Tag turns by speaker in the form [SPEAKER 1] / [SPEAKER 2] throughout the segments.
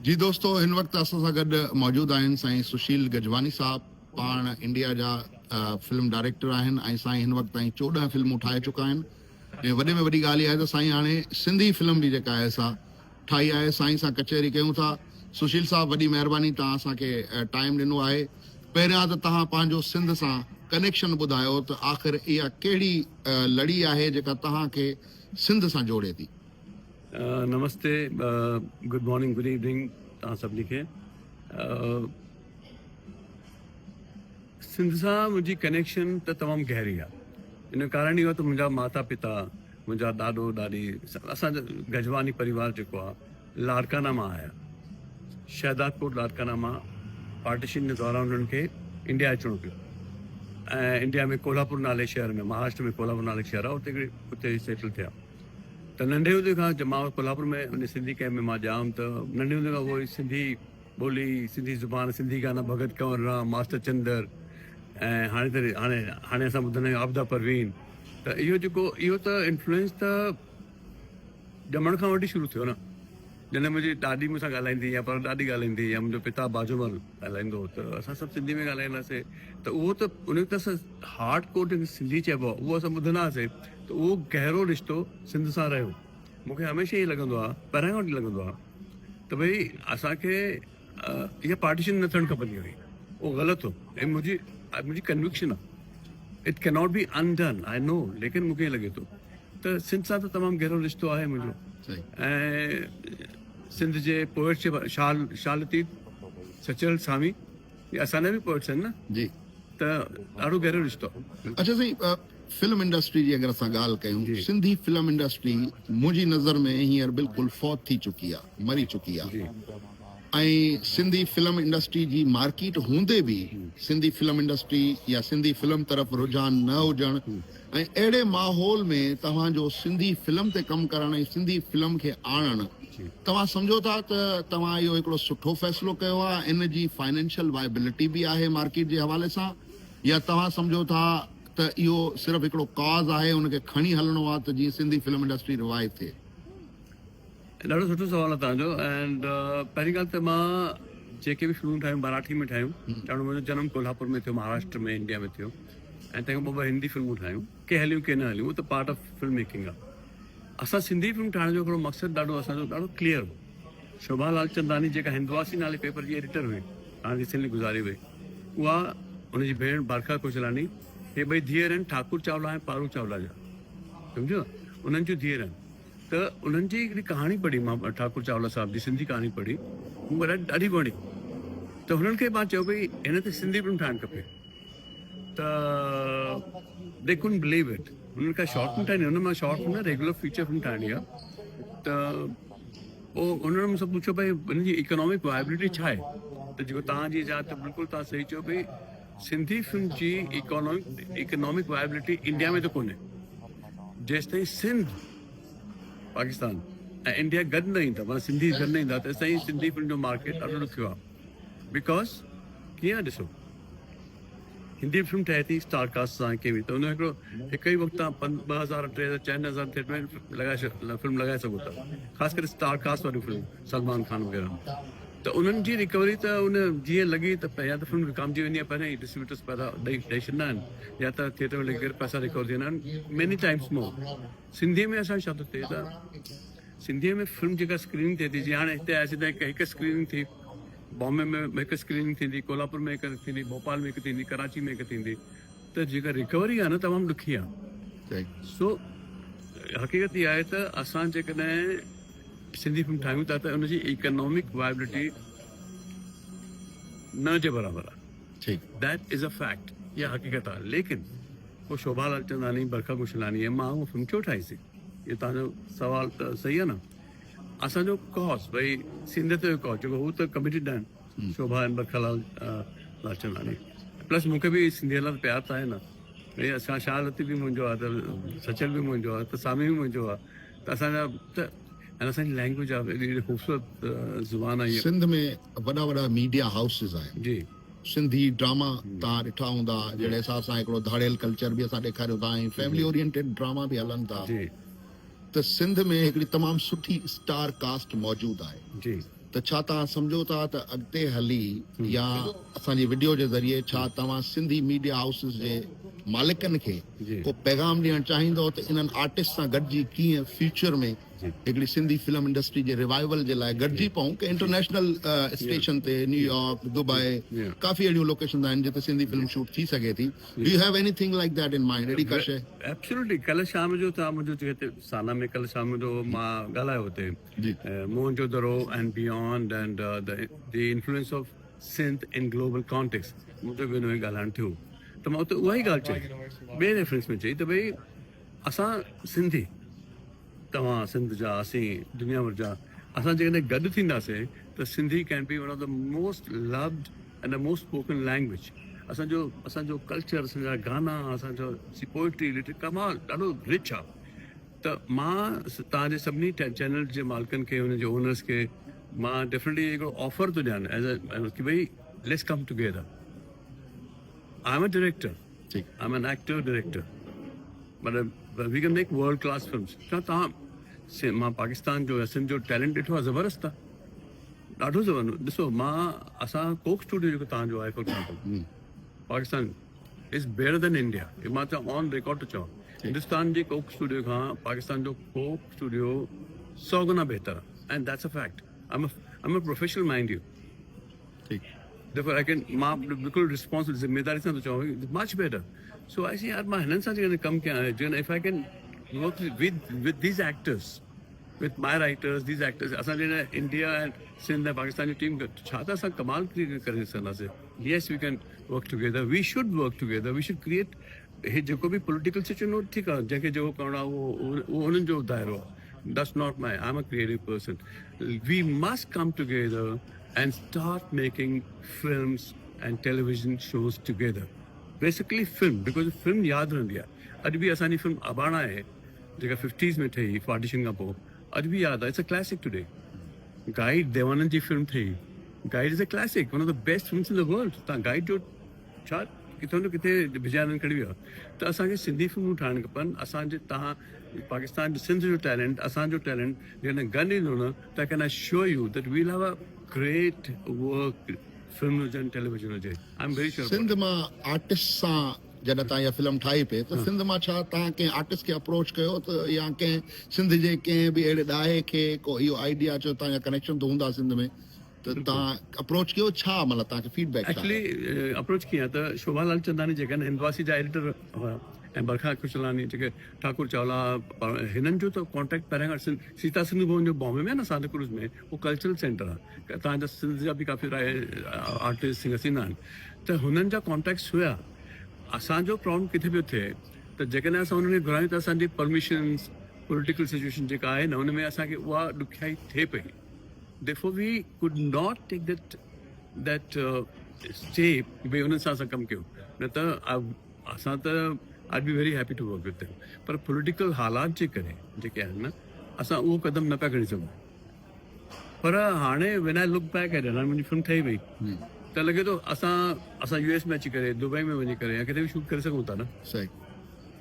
[SPEAKER 1] جي دوستو هن وقت اسان سان گڏ موجود آهن سائين سشيل گجواني صاحب پاڻ انڊيا جا فلم ڊائريڪٽر آهن ۽ سائين هن وقت تائين 14 فلمون ٺاهي چڪا آهن ۽ وڏي ۾ وڏي ڳالهه اها آهي ته سائين هاڻي سنڌي فلم به جيڪا آهي سا ٺاهي آهي سائين سان ڪچهري ڪيون ٿا سشيل صاحب وڏي مهرباني توهان اسان کي ٽائيم ڏنو آهي پهريان ته توهان پنهنجو سنڌ سان ڪنيڪشن ٻڌايو ته آخر اها ڪهڙي لڙي آهي جيڪا توهان کي سنڌ سان جوڙي ٿي.
[SPEAKER 2] نمستي گڊ مارننگ گڊ ايوننگ توهان سڀني کي سنڌ سان منهنجي ڪنيڪشن ته تمام گهري آهي ان جو ڪارڻ اهو ته منهنجا ماتا پتا منهنجا ڏاڏو ڏاڏي اسان جو گجواني پريوار جيڪو آهي لاڙڪانا مان آيا شهدادڪوٽ لاڙڪانا مان پارٽيشن جي دوران انهن کي انڊيا اچڻو پيو ۽ انڊيا ۾ ڪولهاپور نالي شهر ۾ مهاراشٽر ۾ ڪولهاپور نالي شهر آهي اتي اتي سيٽل ٿيا ته ننڍي هوندي کان مان ڪولهاپور ۾ ان سنڌي ڪئمپ ۾ مان ڄائم ته ننڍي هوندي کان اهو سنڌي ٻولي سنڌي زبان سنڌي گانا ڀڳت ڪنور رام ماسٽر چندر ۽ هاڻي ته هاڻي هاڻي اسان ٻڌندا آهيون عابده پروين ته اهو جيڪو اهو ته انفلوئنس ته ڄمڻ کان وٺي شروع ٿيو نه جڏهن منهنجي ڏاڏي مون سان ڳالهائيندي يا پر ڏاڏي ڳالهائيندي يا منهنجو پتا باجومل ڳالهائيندو هو ته اسان سڀ سنڌي ۾ ڳالهائينداسي ته اهو ته ان کي ته اسان هارڊ ڪور جنهن کي سنڌي چئبو آهي اهو اسان ٻڌندا هئاسي ته اهو گهرو رشتو سنڌ سان رهيو مون کي هميشه ائين لڳندو آهي پهريان کان وٺي لڳندو آهي ته ڀئي اسان کي اها پارٽيشن نه ٿيڻ کپندي هئي اهو غلط هو ۽ منهنجي منهنجي ڪنوڪشن آهي it cannot be undone I know ليڪن مون کي ائين لڳي ٿو ته سنڌ سان ته تمام گهرو رشتو آهي منهنجو ۽ سنڌ جي پوئٽس شاهه شاهه لطيف سچل سامي اسان جا به پوئٽس آهن نه
[SPEAKER 1] جي
[SPEAKER 2] ته ڏاڍو گهرو رشتو آهي.
[SPEAKER 1] اڇا سائين فلم انڊسٽري جي اگر اسان ڳالهه ڪيون سنڌي فلم انڊسٽري منهنجي نظر ۾ هينئر بلڪل فوت ٿي چڪي آهي مري چڪي آهي ۽ سنڌي فلم انڊسٽري جي مارڪيٽ هوندي به سنڌي فلم انڊسٽري يا سنڌي فلم طرف رجحان نه هجڻ ۽ اهڙي ماحول ۾ توهان جو سنڌي فلم تي ڪم ڪرڻ ۽ سنڌي فلم کي آڻڻ توهان سمجهو ٿا ته توهان اهو هڪڙو سٺو فيصلو ڪيو آهي ان جي فائنينشل وائبلٽي به آهي مارڪيٽ جي حوالي سان يا توهان سمجهو ٿا ته اهو صرف هڪڙو ڪاز آهي ان کي کڻي هلڻو آهي ته جيئن سنڌي فلم انڊسٽري روائيو ٿئي.
[SPEAKER 2] ڏاڍو سٺو سوال آهي توهان جو اينڊ پهرين ڳالهه ته مان جيڪي به فلمون ٺاهيون مراٺي ۾ ٺاهيون ڇاڪاڻ منهنجو جنم ڪولهاپور ۾ ٿيو مهاراشٽر ۾ انڊيا ۾ ٿيو ۽ تنهن کان پوء ٻه هندي فلمون ٺاهيون ڪي هليون ڪي نه هليون اهو ته پارٽ آف فلم ميڪنگ آهي اسان سنڌي فلم ٺاهڻ جو هڪڙو مقصد ڏاڍو اسان جو ڏاڍو ڪليئر هو شوڀا لالچنداني جيڪا هندواسي نالي پيپر جي ايڊيٽر هئي هاڻي ريسنٽلي گذاري وئي اها ان جي ڀيڻ بارکا ڪوچلاني هي ٻئي ڌيئر آهن ٺاڪر چاولا ۽ پارو چاولا جا سمجهيو انهن جون ڌيئر آهن ته انهن جي هڪڙي ڪهاڻي پڙهي مان ٺاڪر چاولا صاحب جي سنڌي ڪهاڻي پڙهي مون کي ڏاڍي وڻي ته هنن کي مان چيو ڀئي هن تي سنڌي فلم ٺاهڻ کپي ته the ڪنڊ بليو it انهن کان شارٽ فلم ٺاهڻي هن مان شارٽ فلم نه ريگولر فيچر فلم ٺاهڻي آهي ته پوء انهن مون سان پڇيو ڀئي ان جي اڪنامڪ وائبلٽي ڇا آهي ته جيڪو توهان جي جا ته بلڪل توهان صحيح چيو ڀئي سنڌي فلم جي اڪانامڪ اڪنامڪ وائبلٽي انڊيا ۾ ته ڪونهي جيستائين سنڌ پاڪستان ۽ انڊيا گڏ نه ايندا معنيٰ سنڌي گڏ نه ايندا تيستائين سنڌي فلم جو مارڪيٽ ڏاڍو ڏکيو آهي because ڪيئن ڏسو هندي فلم ٺهي ٿي اسٽار ڪاسٽ سان ڪنهن به ته ان هڪڙو هڪ ئي وقت تان 2000 3000 4000 ٿيٽر ۾ لڳائي فلم لڳائي سگهو ٿا خاص ڪري اسٽار ڪاسٽ واريون فلم سلمان خان وغيره ته انهن جي ريڪوري ته ان جيئن لڳي ته يا ته فلم وڪامجي ويندي آهي پهريان ئي ڊسٽريبيوٽرس پئسا ڏئي ڏئي ڇڏندا آهن يا ته ٿيٽر ۾ لڳي ڪري پئسا ريڪور ٿي ويندا آهن ميني ٽائمس مور سنڌي ۾ اسان ڇا ٿو ٿئي ته سنڌيء ۾ فلم جيڪا اسڪريننگ ٿئي ٿي جيئن هاڻي هتي آياسين ته هڪ اسڪريننگ ٿي بامبي ۾ هڪ اسڪريننگ ٿيندي ڪولهاپور ۾ هڪ ٿيندي ڀوپال ۾ هڪ ٿيندي ڪراچي ۾ هڪ ٿيندي ته جيڪا ريڪوري آهي نه تمام ڏکي آهي سو حقيقت اها آهي ته اسان جيڪڏهن سنڌي فلم ٺاهيون ٿا ته ان جي اڪنامڪ وائبلٽي نه جي برابر آهي that is a fact اها حقيقت آهي ليڪن پوء شوڀا لالچنداني برکا گشلاني ۽ مان اها فلم ڇو ٺاهيسين اهو توهان جو سوال ته صحيح آهي نه اسان جو ڪاز ڀئي سنڌيت جو ڪاز جيڪو هو ته ڪميٽيڊ آهن شوڀا ۽ برکا لال لالچنداني پلس مون کي به سنڌيء لاء پيار ته آهي نه ڀئي اسان شاهه لطيف به منهنجو آهي ته سچل به منهنجو آهي ته سامي به منهنجو آهي ته اسان جا ته ۽ اسان جي لينگويج آهي ايڏي خوبصورت زبان آهي.
[SPEAKER 1] سنڌ ۾ وڏا وڏا ميڊيا هائوسز آهن.
[SPEAKER 2] جي.
[SPEAKER 1] سنڌي ڊراما توهان ڏٺا هوندا جهڙي حساب سان هڪڙو ڌاڙيل ڪلچر به اسان ڏيکاريون ٿا ۽ فيملي اورينٽيڊ ڊراما به هلن ٿا
[SPEAKER 2] جي.
[SPEAKER 1] ته سنڌ ۾ هڪڙي تمام سٺي اسٽار ڪاسٽ موجود آهي.
[SPEAKER 2] جي.
[SPEAKER 1] ته ڇا توهان سمجهو ٿا ته اڳتي هلي يا اسان جي وڊيو جي ذريعي ڇا توهان سنڌي ميڊيا هائوسز جي مالڪن کي ڪو پيغام ڏيڻ چاهيندؤ ته انهن آرٽسٽ سان گڏجي ڪيئن فيوچر ۾ هڪڙي سنڌي فلم انڊسٽري جي ريوائيول جي لاء گڏجي پئون ڪي انٽرنيشنل اسٽيشن تي نيويارڪ دبئي ڪافي اهڙيون لوڪيشنز آهن جتي سنڌي فلم شوٽ ٿي سگهي ٿي do you have anything like that in mind اهڙي ڪا شيء؟
[SPEAKER 2] ايبسولوٽلي ڪلهه شام جو توهان منهنجو هتي سانا ۾ ڪلهه شام جو مان ڳالهايو هتي Mohenjo Daro and beyond and the influence of Sindh in global context منهنجو به ان ۾ ڳالهائڻ ٿيو ته مان اتي اها ئي ڳالهه چئي ٻئي ريفرنس ۾ چئي ته ڀئي اسان سنڌي توهان سنڌ جا اسين دنيا ڀر جا اسان جيڪڏهن گڏ ٿينداسين ته Sindhi can be one of the most loved and the most spoken language اسان جو اسان جو ڪلچر اسان جا گانا اسان جو پوئٽري لٽري ڪمال ڏاڍو رچ آ ته مان توهان جي سڀني چينل جي مالڪن کي انهن جي اونرس کي مان ڊيفنيٽلي هڪڙو آفر ٿو ڏيان ايز اي ڪي ڀئي let's come together I am a director I am an actor director but we can make world class films ڇا توهان مان پاڪستان جو يا سنڌ جو ٽيلنٽ ڏٺو آهي زبردست آهي ڏاڍو زبردست ڏسو مان اسان ڪوڪ اسٽوڊيو جيڪو توهان جو آهي for example Pakistan is better than India هي مان چوان آن ريڪارڊ ٿو چوان هندستان جي ڪوڪ اسٽوڊيو کان پاڪستان جو ڪوڪ اسٽوڊيو سو گنا بهتر آهي and that's a fact I am a professional mind you
[SPEAKER 1] ٺيڪ
[SPEAKER 2] ديرفور I ڪين مان بلڪل ريسپانس ذميداري سان ٿو چوان مچ بيٽر سو آئي سي يار مان هنن سان جيڪڏهن ڪم ڪيان جيڪڏهن if I can work with with these actors with my writers these actors اسان جيڪڏهن انڊيا ۽ سنڌ ۽ پاڪستان جي ٽيم ڇا ته اسان ڪمال ڪري سگهنداسين yes we can work together we should work together we should create هي جيڪو به پوليٽيڪل سچويشن هو ٺيڪ آهي جنهن کي جيڪو ڪرڻو آهي اهو اهو انهن جو دائرو آهي that's not my I am a creative person we must come together and start making films and television shows together basically film because film ياد رهندي آهي اڄ به اسان جي فلم اباڻا آهي جيڪا ففٽيز ۾ ٺهي پارٽيشن کان پوء اڄ به ياد آهي it's a classic today guide Dev Anand جي فلم ٺهي guide is a classic one of the best films in the world تان گائيڊ جو ڇا ڪٿو نه ڪٿي وجيانند کڻي ويو ته اسان کي سنڌي فلمون ٺاهڻ کپن اسان جي تان پاڪستان جو سنڌ جو ٽيلنٽ اسان جو ٽيلنٽ جڏهن گڏ ايندو نه ته can I show you that we'll have a great work film هجن ٽيليويزن هجي I am very sure
[SPEAKER 1] Sindh مان آرٽسٽ سان جڏهن توهان اها فلم ٺاهي پئي ته سنڌ مان ڇا توهان ڪنهن آرٽسٽ کي اپروچ ڪيو ته يا ڪنهن سنڌ جي ڪنهن به اهڙي ڏاهي کي ڪو اهو آئيڊيا اچيو توهان جا ڪنيڪشن ته هوندا سنڌ ۾ ته توهان اپروچ ڪيو ڇا مطلب توهان کي فيڊ بيڪ ڇا
[SPEAKER 2] ايڪچولي اپروچ ڪيئن آهي ته شوڀا لالچنداڻي جيڪا آهن هندواسي جا ايڊيٽر هئا ۽ برکا خوشلاڻي جيڪي ٺاڪر چاولا هنن جو ته ڪانٽيڪٽ پهريان کان سيتا سنڌو ڀون جو بامبي ۾ آهي نه سانتاڪروز ۾ اهو ڪلچرل سينٽر آهي تان جا سنڌ جا به ڪافي آرٽسٽ سنگرس ايندا آهن ته هنن جا ڪانٽيڪٽس هيا اسان جو پرابلم ڪٿي پيو ٿئي ته جيڪڏهن اسان انهن کي گهرايون ته اسان جي پرميشنس پوليٽيڪل سچويشن جيڪا آهي نه ان ۾ اسان کي اها ڏکيائي ٿئي پئي therefore we could not take that that step ڀئي انهن سان اسان ڪم ڪيون نه ته اسان ته I be very happy to work with them per political حالات جي ڪري جيڪي آهن نه اسان اهو قدم نه پيا کڻي سگهون پر هاڻي when I look back at it هاڻي منهنجي فلم ٺهي وئي ته لڳي ٿو اسان اسان يو ايس ۾ اچي ڪري دبئي ۾ وڃي ڪري يا ڪٿي به شوٽ ڪري سگهون ٿا نه.
[SPEAKER 1] صحيح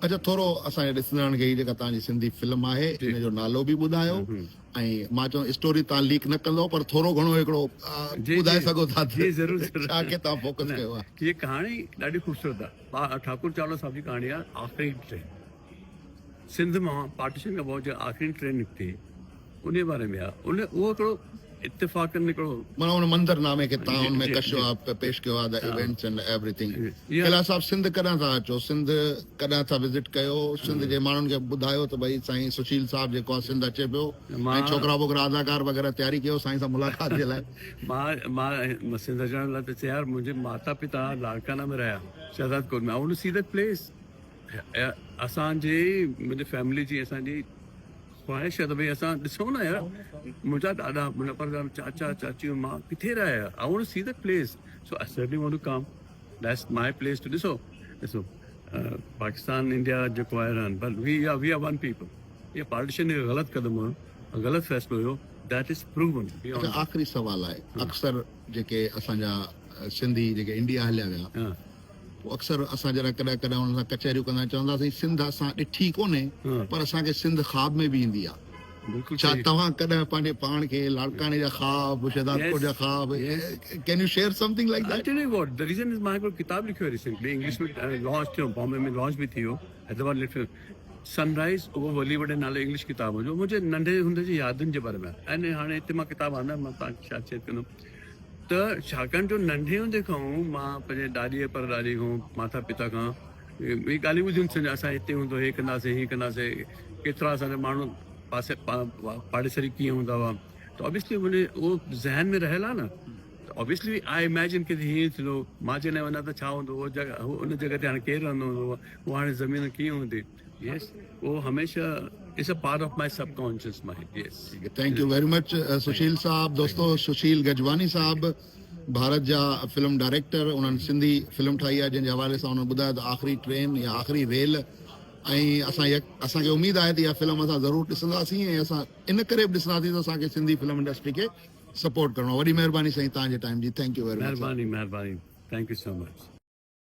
[SPEAKER 1] اڇا ٿورو اسان جي ڏسندڙن کي هي جيڪا توهان جي سنڌي فلم آهي ان جو نالو به ٻڌايو ۽ مان چوان اسٽوري توهان ليڪ نه ڪندو پر ٿورو گهڻو هڪڙو ٻڌائي سگهو ٿا
[SPEAKER 2] ته جي ضرور ضرور
[SPEAKER 1] ڇا کي توهان فوڪس ڪيو آهي.
[SPEAKER 2] هي ڪهاڻي ڏاڍي خوبصورت آهي ٺاڪر چاولا صاحب جي ڪهاڻي آهي آخري ٽرين سنڌ مان پارٽيشن کان پوء جيڪا آخري ٽرين نڪتي انهي باري ۾ آ ان اهو هڪڙو اتفاقن هڪڙو.
[SPEAKER 1] معنيٰ ان منظر نامي کي تان ان ۾ ڪشيو آ پيش ڪيو آ the events and everything Killa صاحب سنڌ ڪڏهن ٿا اچو سنڌ ڪڏهن ٿا وزٽ ڪيو سنڌ جي ماڻهن کي ٻڌايو ته ڀئي سائين سشيل صاحب جيڪو آ سنڌ اچي پيو ۽ ڇوڪرا ٻوڪرا اداڪار وغيره تياري ڪيو سائين سان ملاقات جي لاء.
[SPEAKER 2] مان مان سنڌ اچڻ لاء ته تيار منهنجي ماتا پتا لاڙڪاڻا ۾ رهيا Shahdadkot ۾ I want to see that place اسان جي منهنجي فيملي جي اسان جي خواهش آهي ته ڀئي اسان ڏسون نه يار منهنجا ڏاڏا منهنجا پر چاچا چاچيون مان ڪٿي رهيا I want to see that place so I certainly want to come that's my place to ڏسو ڏسو پاڪستان انڊيا جيڪو آهي رهن پر we are we are one people اهو پارٽيشن هڪ غلط قدم هيو غلط فيصلو هيو that is proven
[SPEAKER 1] اچا آخري سوال آهي اڪثر جيڪي اسان جا سنڌي جيڪي انڊيا هليا ويا پوء اڪثر اسان جڏهن ڪڏهن ڪڏهن انهن سان ڪچهريون ڪندا آهيون چوندا سائين سنڌ اسان ڏٺي ڪونهي پر اسان کي سنڌ خواب ۾ به ايندي آهي.
[SPEAKER 2] بلڪل
[SPEAKER 1] ڇا توهان ڪڏهن پنهنجي پاڻ کي لاڙڪاڻي جا خواب، شهدادڪوٽ جا خواب، can you share something like that?
[SPEAKER 2] I tell you what, the reason is مان هڪڙو ڪتاب لکيو ريسينٽلي انگلش ۾ لانچ ٿيو، بامبي ۾ لانچ به ٿي ويو، حيدرآباد لکيو سن رائز اوور ولي وڏي نالي انگلش ڪتاب منهنجو منهنجي ننڍي هوندي جي يادن جي باري ۾ آهي ۽ هاڻي هتي مان ڪتاب آندو مان توهان کي شايد شيئر ڪندم ته ڇاڪاڻ جو ننڍي هوندي کان مان پنهنجي ڏاڏي پر ڏاڏي کان ماتا پتا کان اهي ڳالهيون ٻڌيون سن اسان هتي هوندو هي ڪنداسين هي ڪنداسين ڪيترا اسان جا ماڻهو پاسي پاڙيسري ڪيئن هوندا هئا ته آبويسلي منهنجي اهو ذهن ۾ رهيل آهي نه ته آبويسلي آء اميجن ڪي هيئن ٿيندو مان جڏهن وڃان ته ڇا هوندو اهو جڳهه ان جڳهه تي هاڻي ڪير رهندو هوندو اهو هاڻي زمين ڪيئن هوندي يس اهو هميشه it's a part of my subconscious mind yes.
[SPEAKER 1] Thank you very much Sushil صاحب دوستو سشيل گجواني صاحب ڀارت جا فلم ڊائريڪٽر انهن سنڌي فلم ٺاهي آهي جنهن جي حوالي سان انهن ٻڌايو ته آخري ٽرين يا آخري ريل ۽ اسان اسان کي اميد آهي ته اها فلم اسان ضرور ڏسنداسين ۽ اسان ان ڪري به ڏسنداسين ته اسان کي سنڌي فلم انڊسٽري کي سپورٽ ڪرڻو آهي وڏي مهرباني سائين توهان جي ٽائيم جي thank you very much
[SPEAKER 2] مهرباني مهرباني thank you so much.